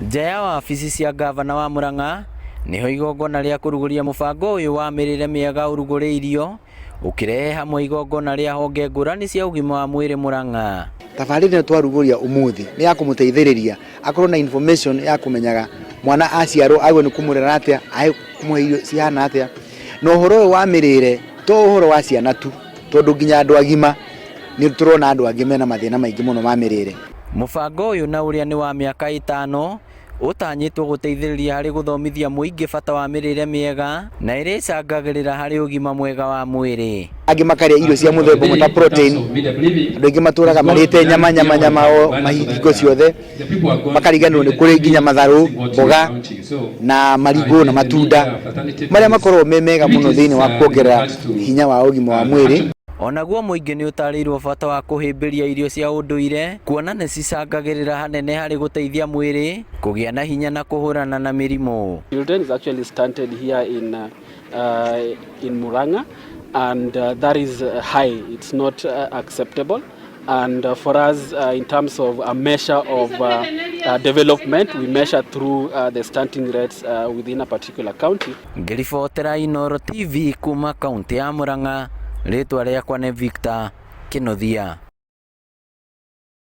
Nja ya wabici cia ngavana wa Murang'a nĩho igongona rĩa kũrugũria mũbango ũyũ wa mĩrĩre mĩega ũrugũrĩirio, ũkĩrehe hamwe igongona rĩa honge ngũrani cia ũgima wa mwĩrĩ Murang'a. Tabarĩra ĩno twarugũria ũmũthĩ nĩ ya kũmũteithĩrĩria akorwo na information ya kũmenyaga mwana aciarwo agĩrĩirwo nĩ kũmũrera atĩa, agĩrĩirwo kũmũhe irio cihana atĩa. Na ũhoro ũyũ wa mĩrĩre to ũhoro wa ciana tu, tondũ nginya andũ agima nĩ tũrona andũ angĩ mena mathĩna maingĩ mũno ma mĩrĩre. Mũbango ũyũ na ũrĩa nĩ wa mĩaka ĩtano, ũtanyĩtwo gũteithĩrĩria harĩ gũthomithia mũingĩ bata wa mĩrĩre mĩega na ĩrĩa ĩcangagĩrĩra harĩ ũgima mwega wa mwĩrĩ. Angĩ makarĩa irio cia mũthemba ũmwe ta protein, andũ aingĩ matũraga marĩte nyama nyama nyama o hingo ciothe, makariganĩrwo nĩ kũrĩ nginya matharũ, mboga na marigũ na matunda marĩa makoragwo me mega mũno thĩinĩ wa kuongerera hinya wa ũgima wa mwĩrĩ. O naguo mũingĩ nĩ ũtarĩirwo bata wa kũhĩmbĩria irio cia ũndũire kuona nĩ cicangagĩrĩra hanene harĩ gũteithia mwĩrĩ kũgĩa na hinya na kũhũrana na mĩrimũ. Children is actually stunted here in Murang'a, and that is high. It's not acceptable. And for us, in terms of a measure of development, we measure through the stunting rates within a particular county. Ngĩribotera Inooro TV kuma kaunti ya Murang'a, rĩtwa rĩakwa nĩ Victor Kĩnuthia.